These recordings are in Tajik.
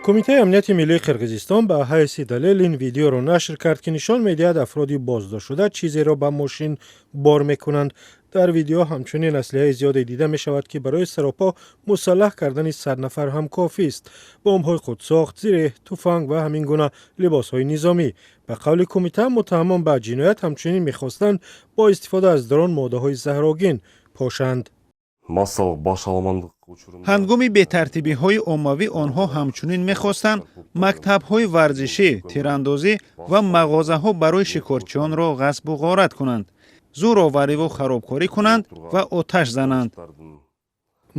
Кумитаи амнияти миллии Қирғизистон ба ҳайси далел ин видеоро нашр кард, ки нишон медиҳад, афроди боздоштшуда чизеро ба мошин бор мекунанд. Дар видео ҳамчунин аслиҳаи зиёде дида мешавад, ки барои саропо мусаллаҳ кардани 100 нафар ҳам кофист: бомбҳои худсохт, зиреҳ, туфанг ва ҳамин гуна либосҳои низомӣ. Ба қавли кумита, муттаҳамон ба ҷиноят ҳамчунин мехостанд бо истифода аз дрон моддаҳои заҳрогин пошанд. Массалык башаламандык учурунда Ҳангоми бетартибиҳои оммавӣ онҳо ҳамчунин мехостанд мактабҳои варзишӣ, тирандозӣ ва мағозаҳо барои шикорчиёнро ғасбу ғорат кунанд, зӯровариву харобкорӣ кунанд ва оташ зананд.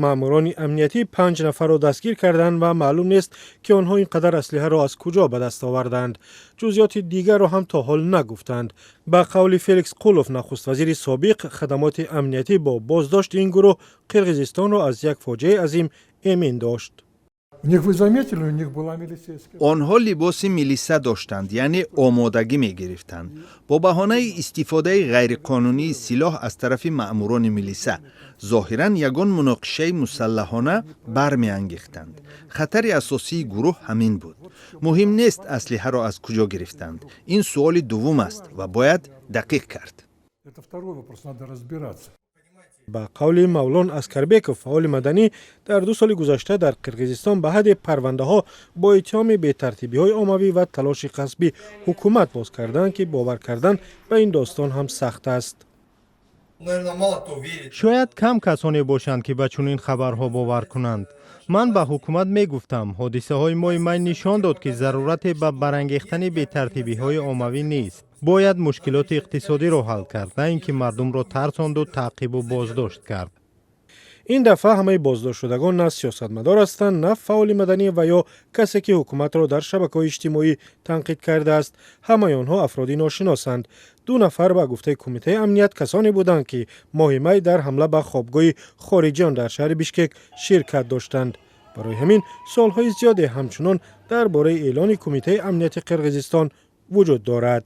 Маъмурони амниятӣ панҷ нафарро дастгир карданд ва маълум нест, ки онҳо ин қадар аслиҳаро аз куҷо ба даст оварданд. Ҷузъиёти дигарро ҳам то ҳол нагуфтанд. Ба қавли Феликс Қулов, нахуствазири собиқ, хадамоти амниятӣ бо боздошти ин гурӯҳ Қирғизистонро аз як фоҷиаи азим эмин дошт. У них, вы заметили, у них была милицейская. Онҳо либоси милиса доштанд, яъне омодагӣ мегирифтанд. Бо баҳонаи истифодаи ғайриқонунии силоҳ аз тарафи маъмурони милиса зоҳиран ягон муноқишаи мусаллаҳона бармеангехтанд. Хатари асосии гурӯҳ ҳамин буд. Муҳим нест, аслиҳаро аз куҷо гирифтанд. Ин суоли дуввум аст ва бояд дақиқ кард. Это второй вопрос, надо разбираться. Ба қавли Мавлон Аскарбеков, фаъоли маданӣ, дар 2 соли гузашта дар Қирғизистон ба ҳадди парвандаҳо бо иттиҳоми бетартибиҳои оммавӣ ва талоши ғасби ҳукумат боз карданд, ки бовар кардан ба ин достон ҳам сахт аст. Наверное, мало кто верит. Шояд кам касоне бошанд, ки ба чунин хабарҳо бовар кунанд. Ман ба ҳукумат мегуфтам, ҳодисаҳои моҳи май нишон дод, ки зарурате ба барангехтани бетартибиҳои оммавӣ нест. Бояд мушкилоти иқтисодиро ҳал кард, на ин ки мардумро тарсонду таъқибу боздошт кард. Ин дафъа ҳамаи боздоштшудагон на сиёсатмадор ҳастанд, на фаъоли маданӣ ва ё касе, ки ҳукуматро дар шабакаҳои иҷтимоӣ танқид кардааст. Ҳамаи онҳо афроди ношиносанд. Ду нафар, ба гуфтаи кумитаи амният, касоне буданд, ки моҳи май дар ҳамла ба хобгоҳи хориҷиён дар шаҳри Бишкек ширкат доштанд. Барои ҳамин суолҳои зиёде ҳамчунон дар бораи эълони кумитаи амнияти Қирғизистон вуҷуд дорад.